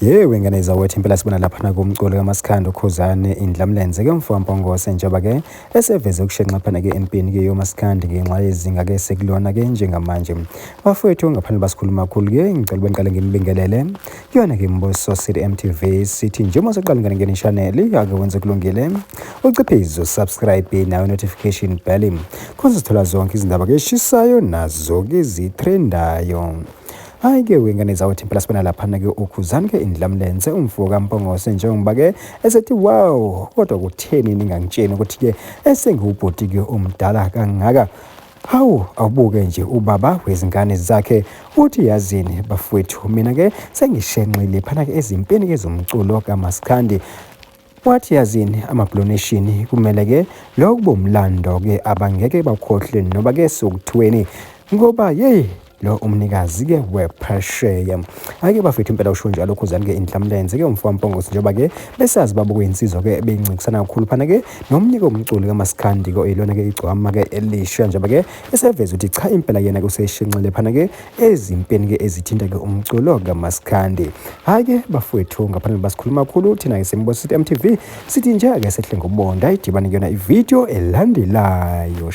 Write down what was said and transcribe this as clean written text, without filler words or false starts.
Yewe ngane zawethu, impela sibona laphana kumculo kaMaskandi uKhuzani Indlamlenze ke mfo kaMpongose, njengoba ke eseveze ukushenxa phana ke empini ke yoMaskandi ngenxa yezinga ke sekulona ke njengamanje. Bafowethu, ngaphandle basikhuluma kakhulu ke, ngicela ube ngiqale nginibingelele kuyona ke Mbuso City MTV. Sithi nje uma usaqala ngene ngene channel, ake wenze kulungile, uciphize subscribe nayo notification bell, khona sithola zonke izindaba ke eshisayo nazo ke zitrendayo. Hhayi-ke wengane zawethu, impela sibona laphana-ke uKhuzani-ke Indlamlenze umfo kaMpongose, njengoba-ke esethi wow, kodwa kutheni ningangitsheni ukuthi-ke esengiwubhuti-ke omdala kangaka? Hawu, awubuke nje ubaba wezingane zakhe uthi yazini bafowethu, mina-ke sengishenxile phana-ke ezimpini-ke zomculo kamaskandi. Wathi yazini, ama-Blue Nation kumele-ke lokhu bomlando-ke abangeke bakhohlwe noba-ke sokuthiweni, ngoba yeyi lo umnikazi-ke wephesheya. Hhayi-ke bafethu, impela usho njalo uKhuzani-ke Indlamlenze-ke umfo waMpongose, njengoba-ke besazi baba kuyinsizwa-ke beyincintisana kakhulu phana-ke nomnike umculi kaMaskandi-ke oyilona-ke igcwama-ke elisha, njengoba-ke eseveza ukuthi cha, impela yena-ke useshenxile phana-ke ezimpeni-ke ezithinta-ke umculo kaMaskandi. Hhayi-ke bafowethu, ngaphandle basikhuluma kakhulu, thina-ke Simboso City MTV sithi nje ake sehle ngobonda, idibane kuyona ividiyo elandelayo.